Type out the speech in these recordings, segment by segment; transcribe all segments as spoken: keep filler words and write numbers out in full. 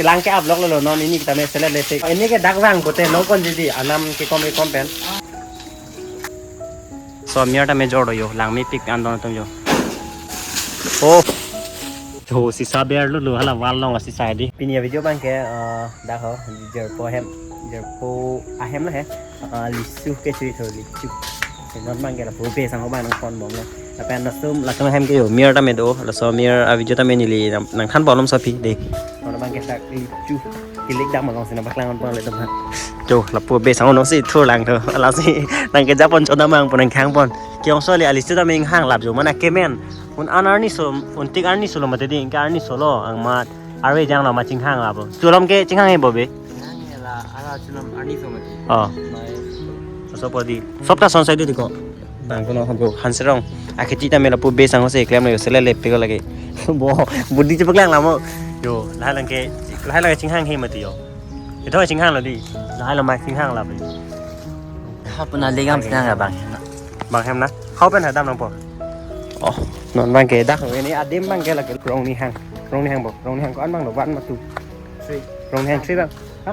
Lang ke-up lok lo, non ini kita me select le te. Ini ke dak vang pote longpon jidi anam kekom kekom pen. So, mir ta me jor do yo, lang mepik an don atum yo. Oh. To sisa ber lo lo, hala wall along asisa hedi. Pini a-video abang ke, eh, dak ho, jirpo ahem, jirpo ahem lo he. Ah, lisu ke chui tho, lisu. Non abang ke lapu base angho abang nangpon bomlo. Lapen laso latum ahem ke yo, mir ta me do, laso mir a-video ta me neli nang, nangthan bomlo saphi de. Non abang ke dak lisu. Kilik dam alongsi nangpaklang ponpo le teman. To, lapu base angho nangsi thur lang to. Lasi nangkejapon chodam abang pu nangkhanpon. Ke-ong so le alisu ta me inghanglap jo, mane kemen. Un an arni so, un tik arni so lo mati di, ingke arni so lo, angmat arve jang lo ma chinghanglap lo. Chulom ke chinghang he bo be? Chinghang he la, ala chulom arni so mati. Oh. Mai. So po di. Sop ta son sai di ko. Bang kono habo Hanserong. Akhiti ta me lapu base angho si klem lo yo, select le pe ko lagi. Bo, budi chepaklang lamo. Yo, lahai lang ke, lahai lang ke chinghang he mati yo. Ito chinghang lo di. Lahai lo ma chinghanglap lo. Ha puna legam sinang ya bang. Bang hem na. Hau pen hadam nangpo. Oh, non abang ke dak ini adim abang ke lagi Rongnihang. Rongnihang bo. Rongnihang ko-an abang lo, one ma two? Three. Rongnihang three abang. Ha?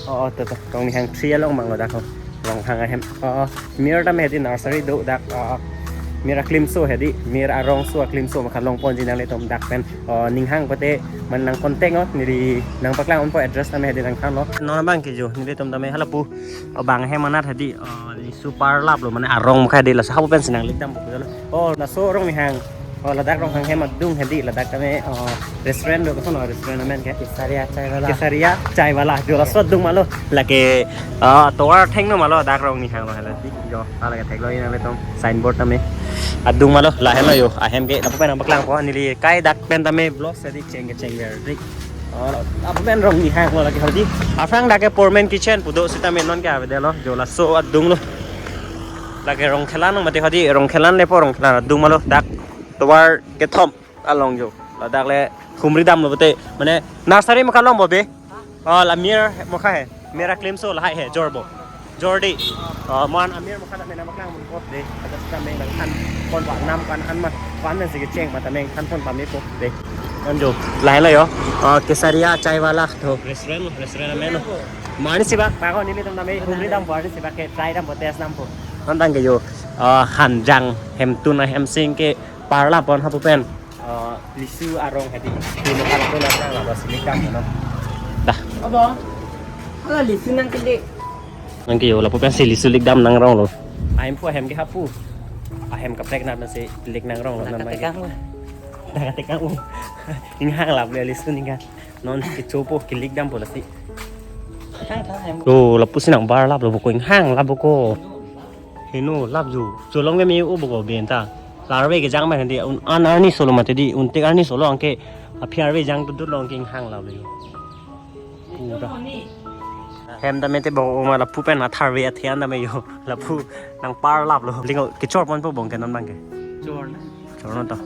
Oh, oh, to, to. Rongnihang three along abang lo dak ho. Ronghang ahem. Oh, oh. Mir ta me hedi nursery do dak. Oh, oh. Mir aklimso hedi. Mir arongso aklimso ma kalong ponji nanglitum dak pen. Oh, ning hang pote mane nang contact o. Neli nangpaklang ponpo, address ta me hedi nangthan lo. Non abang ke jo. Nelitum ta me halapu. Oh, bang hem anat hedi. Oh, lisu parlap lo, mane arong mukha hedi, laso hapu pensi nanglik dam pu lo. Oh, laso Rongnihang. Oh, ladak Ronghang hem adung hedi, ladak ta me, oh, restaurant do, koson restaurant amen ke? Kesaria Chai Wala. Kesaria Chai Wala, jo laso adung ma lo. Lake, ah, tovar thengno ma lo, dak Rongnihang lo hela di. Jo, ala ke theklong nanglitum signboard ta me. Adung ma lo, lahenlo yo, ahem ke, lapu pen nangpaklangpo, neli kai dak pen ta me vlog si di cheng ke cheng ver di. Oh, lapu pen Rongnihang lo lake hedi. Aphrang dak ke Pormen Kitchen pu do sita me non ke avedetlo, jo laso adung lo. Lake Rongkhelan mati hedi, Rongkhelan lepo, Rongkhelan adung ma lo, dak tovar kethom along jo. Ladak le humri dam lo pote, mane nursery mukha long bo be? Oh, la mir mukha he. Mir aklimso lahai he, jor bo. Jor di. Oh, mo-an amir mukha ta me nangpaklang ponpo de. Ada sita me nangthan ponpo, nam ko-an an ma, ko-an si kecheng ma ta me nangthan pon pame po de. Anjo, lahai lo yo. Oh, Kesaria Chai Wala to. Restaurant, restaurant amen lo. Mo-an si bak, bak ko nelitum ta me humri dampo, arni si bak ke try dampo, test dampo. Non abang ke yo. Oh, hanjang, hemtun ahemsi ke parlap pon hapu pen. Oh, lisu arong hedi. Di mukha lapu nang nang lapu si lik dam no. Dah. Abo. Hala lisu nangkelik. Nangke yo lapu pensi lisu lik dam nangrong lo. Ahemphu ahem ke hapu. Ahem kaprek na pensi lik nangrong lo. Dak nang katekang mai. Dak katekang. Inghanglap le lisu ningkan. Non kechopo, kelik dampo lasi. Thang thang hem. Yo, lapusi nangparlap lo bo ko, inghanglap bo ko. Heno lap jo. Cholom ke me-o bo ko ben ta. La arve kejang ma hedi, un an arni so lo mati di, un tik arni so lo, anke aphi arve jang dut dut lo, anke inghanglap lo. Pura. Hem ta me te bo ma lapu pen atharve athe an ta me yo. Lapu nangparlap lo. Lingo kechor ponpo bong ke non abang ke. Chor na. Chor non to.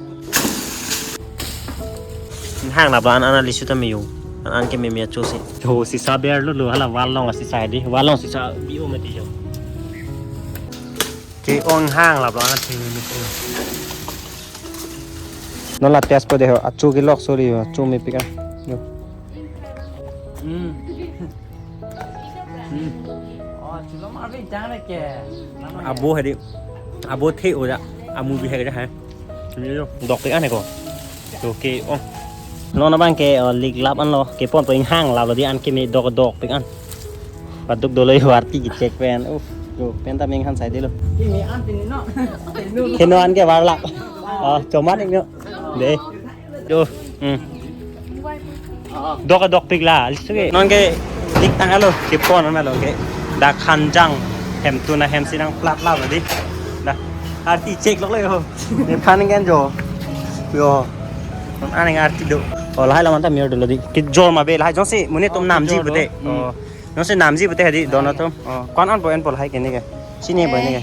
Inghanglap lo an an alisu ta me yo. An an ke me me acho si. To sisa ber lo lo, hala wall along asisa hedi. Wall along sisa bi-o mati yo. Ke-ong inghanglap lo an athi me me. Non la test po de ho, acho kelok sori ho, acho mepik an. Yo. Hmm. Hmm. Oh, cholom arve jang le ke. Abo hedi. Abo the o ja. Amu bi he ja hai. Ni yo. Dokpik an he ko. To ke-ong. Non abang ke, oh, liklap an lo. Kepon po, inghanglap lo di, an ke me dok dokpik an. Paduk dolo yo arti kechek pen. Uh, yo pen ta me inghan sai de lo. Kimi an pini no. Heno an ke parlap. Oh, choman ik no. De. Yo. Hmm. Dok dokpik la, lisu ke. Non ke lik tang alo, kepon ma lo ke. Dak hanjang, hemtun ahemsi nangparlap lo di. Dah. Arti chek lok lo yo. Ne phan ngen jo. Yo. Non an arti do. Oh, lahai la man ta mir dolo di. Kejor ma be lahai jongsi monit atum namji pute. Oh. Nonsi namji pute hedi don atum. Oh, ko-an an po en po lahai ke ne ke. Sini po ne ke.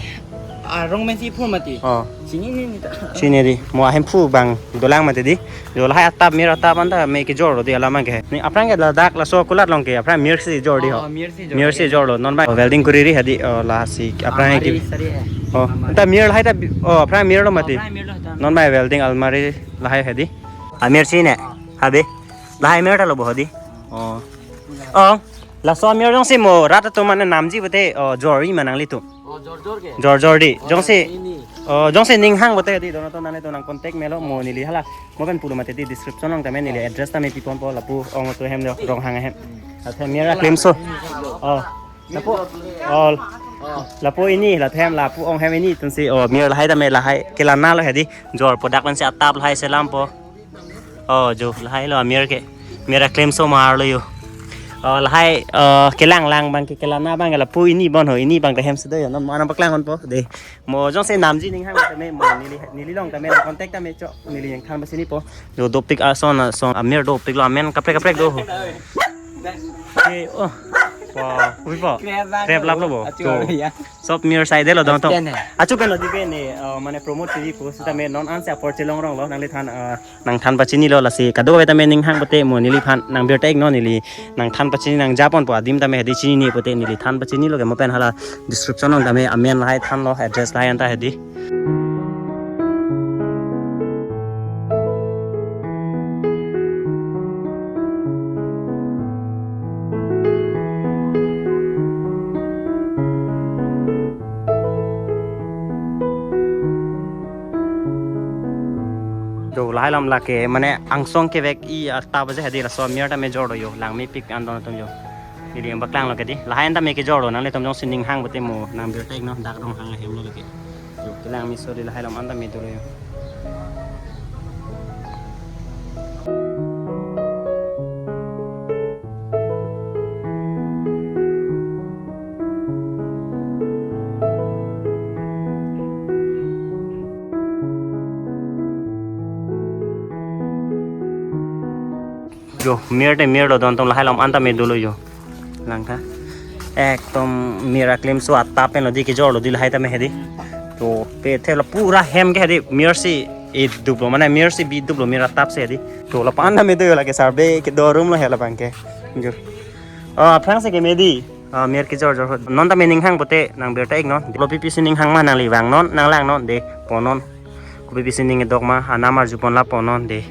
Ah, rong men si phur mati. Oh. Sini ni ni ta. Sini di. Mo ahemphu abang dolang mati di. Jo lahai atap mir atap an ta me kejor lo di alam ke. Ni aphrang ke ladak laso kulat along ke aphrang mir si jor di ho. Oh, mir si jor. Mir si jor lo non abang welding kuri ri hedi, oh, lasi aphrang ke. Almari sari hai. Oh, almari. Ta mir lahai ta bi-, oh, aphrang mir lo mati. Aphrang mir lo ta. Non abang welding almari lahai hedi. Amir si ne. Habe. Lahai mir ta lo bo hedi. Oh. Oh. Laso amir jongsi mo rat atum mane namji pute, oh, jor-i ma nanglitum. Oh, jor jor ke? Jor jor di. Oh, jongsi, ini. Oh, jongsi ning hang pute di, don atum nanglitum nang contact melo mo neli hala. Mo pen pulo mati di description along tame neli address tame piponpo lapu ong atum ahem lo Ronghang ahem. Athe mir aklimso. Oh. Lapu. Oh. Oh. Lapu ini, la hem, lapu ong hem ini atumsi. Oh, mir lahai tame lahai. Kelana lo hedi. Jor po dak pensi atap lahai selampo. Oh, jo lahai lo amir ke. Mir aklimso mar lo yo. Oh, lahai, oh, kelang lang abang ke, kelana abang ke lapu ini bon ho, ini abang ke hem si do yo. Non mo anam paklang ponpo de. Mo jongsi namji ning hang tame mo neli, neli along tame contact tame chok, neli nangthan pachinipo. Jo dopik ason ason amir dopik lo, amen kaprek kaprek do ho. Ke, oh. Wah, ui po. Krep lap. Krep lap lo bo. Achu. Jo. Ya. Sob mir sai de lo don atum. Pen hai. Achu pen lo di pen ne, uh, mane promote kiri pu sitame non ansi apor chelong rong lo nangliphan, uh, nangthan pachinilo lasi kadokave tame ning hang pute mo neliphan nang-birta iknon, neli nangthan pachini nangjaponpo adim tame hedi chinine pute neli than pachinilo ke mo pen hala description along tame amen lahai thanlo, address lahai anta hedi. Do lahai alam lake mane angsong kevek-i atap aja hedi, laso amir tame jor do yo, langmepik an don atum yo. Neli nangpaklang lo ke di. Lahai anta me kejor lo, nanglitum jongsi ning hang pute mo nang-birta iknon, dak Ronghang ahem lo lake. Yo, kelang meso di lahai alam anta me dolo yo. Yo, mir te mir lo don atum, lahai alam anta me dolo yo. Langtha. Ekdom mir aklimso atap pen lo di, kejor lo di lahai tame hedi. To pe the lo pura hem ke hedi, mir si idup lo, mane mir si bidup lo, mir atap si hedi. To lapu anta me do yo, lake sarbe kedo room lo hela abang ke. Yo. Oh, aphrang si keme di. Ah, mir kejor jor ho. Non tame ning hang pute nang-birta iknon. Lo pipi si ning hang ma nangli vangnon, nanglang non de, ponnon. Kopi pisi ning kedok ma, anam arjupon lapu non de.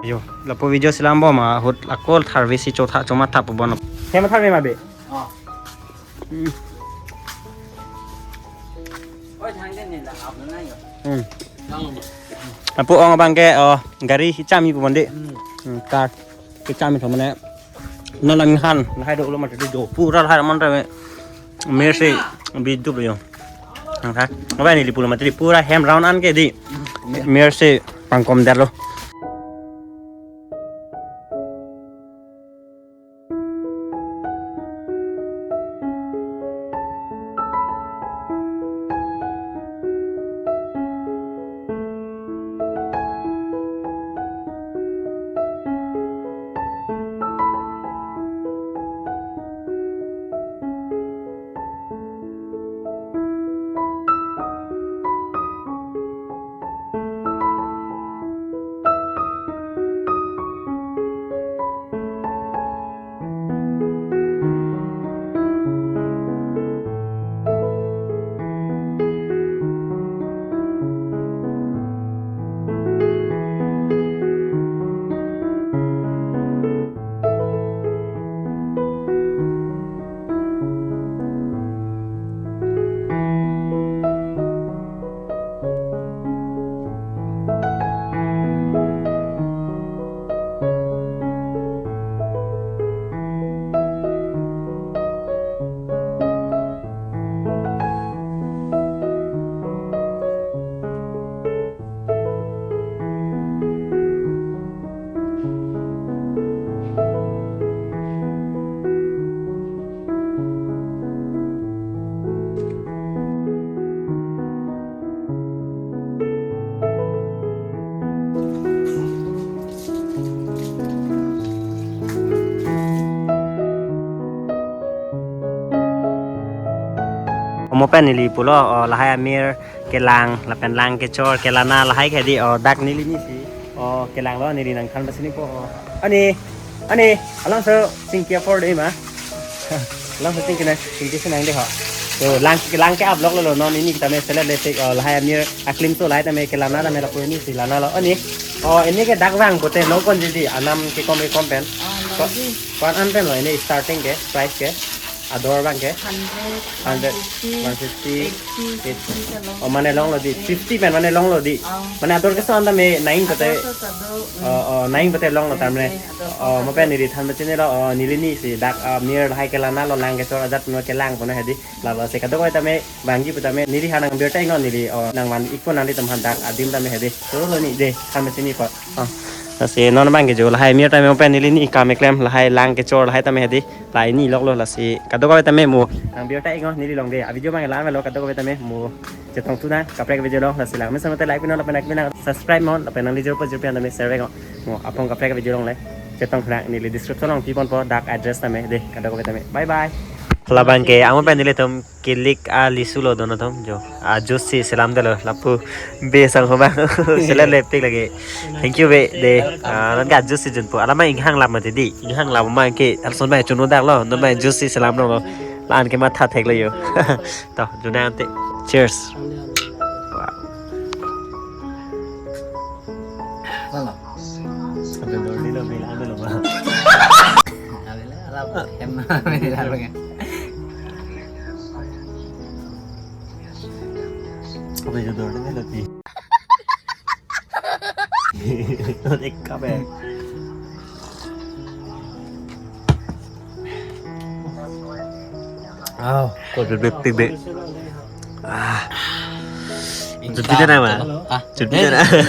Yo, lapu video si lambom ahut akol tharve si chotha chomatha pu bon. Hem tharve ma be? Oh. Hmm. Oi, thang den ni la ap na yo. Hmm. Thang. Lapu ong abang ke, oh, gari hicham hi pu bon de. Hmm. Hmm, car. Hicham hi tho mane. Non lang han, lahai do lo mati do. Pura lahai mon ta me. Mir si bidup lo yo. Nang tha. Ngabai neli pulo mati pura hem round an ke di. Hmm. Mir si pangkom der lo. Omo pen neli pulo, oh, lahai amir Kelang, lapen lang kechor, kelana lahai ke di, oh, dak neli ni si. Oh, kelanglo, neli nangthan pachinipo, oh. Ani, ani, alangso chingki apor dei ma. Alangso chingki na, chingki si nang dei ho. To, lang, lang ke-up loklo, non neli tame selet le si, oh, lahai amir aklimso lahai tame kelana tame lapu neli si lanalo. Ani, oh, neli ke dak vang pote longkon ji di, anam kekom kekom pen. Ah, ko-, longji. Ko-an an penlo, neli starting ke, price ke, ador abang ke. Hundred, Hundred, one fifty, one fifty, eighty, eighty. Sixty kalong. Oh, mane longlo di. Fifty pen mane longlo di. Oh. Mane ador keso an tame nine pote. Ador keso ador. Oh, oh, nine pote longlo tame. Nine, ador. Oh, keso mo pen ador. Neli than pachinilo, oh, neli ni si dak, ah, mir lahai kelanalo lang kechor ajat no kelang pona hedi. Lalo si kadokave tame vangji pu tame neli ha nangbirta iknon neli, oh, nangvan ikpo nanglitum aphan dak adim tame hedi. Tolo ni dei, than pachinipo. Oh. Lasi non abang ke jo lahai mir tame mo pen neli ni kam keklem lahai lang kechor lahai tame hedi. Lahai ni loklo lasi kadokave tame mo nangbirta iknon neli along dei. A video abang la-an lo kadokave tame mo chetongthu nang kaprek video along lasi lang. Mesen mate like pinon lapen like pinon subscribe mon lapen nangli jirpo jirpi an tame share iknon. Mo apong kaprek video along le chetongthu nang neli description along piponpo dak address tame dei kadokave tame. Bye bye. Labang ke amo pen nelitum kilik a lisu lo dono thom jo. A juice si selam delo lapu be sang homa. Selam lepik lagi. Thank you be dei. Ah, non ke juice si junpo. Alama inghang lam mati di. Inghang lam ma ke alson bai chunu dak lo. Non bai juice si selam lo. La-an ke matha thek lo jo. To, junang te. Cheers. Wow. Halo. Ada dua ni lo bilang ada lo, Bang. Ada lah, lah, em, ada lah, Bang. Apa itu dua ni lo ti? Not ek cup eh. Aw, kok duduk tibe. Ah. Jut bida nama? Ah, jut bida nama?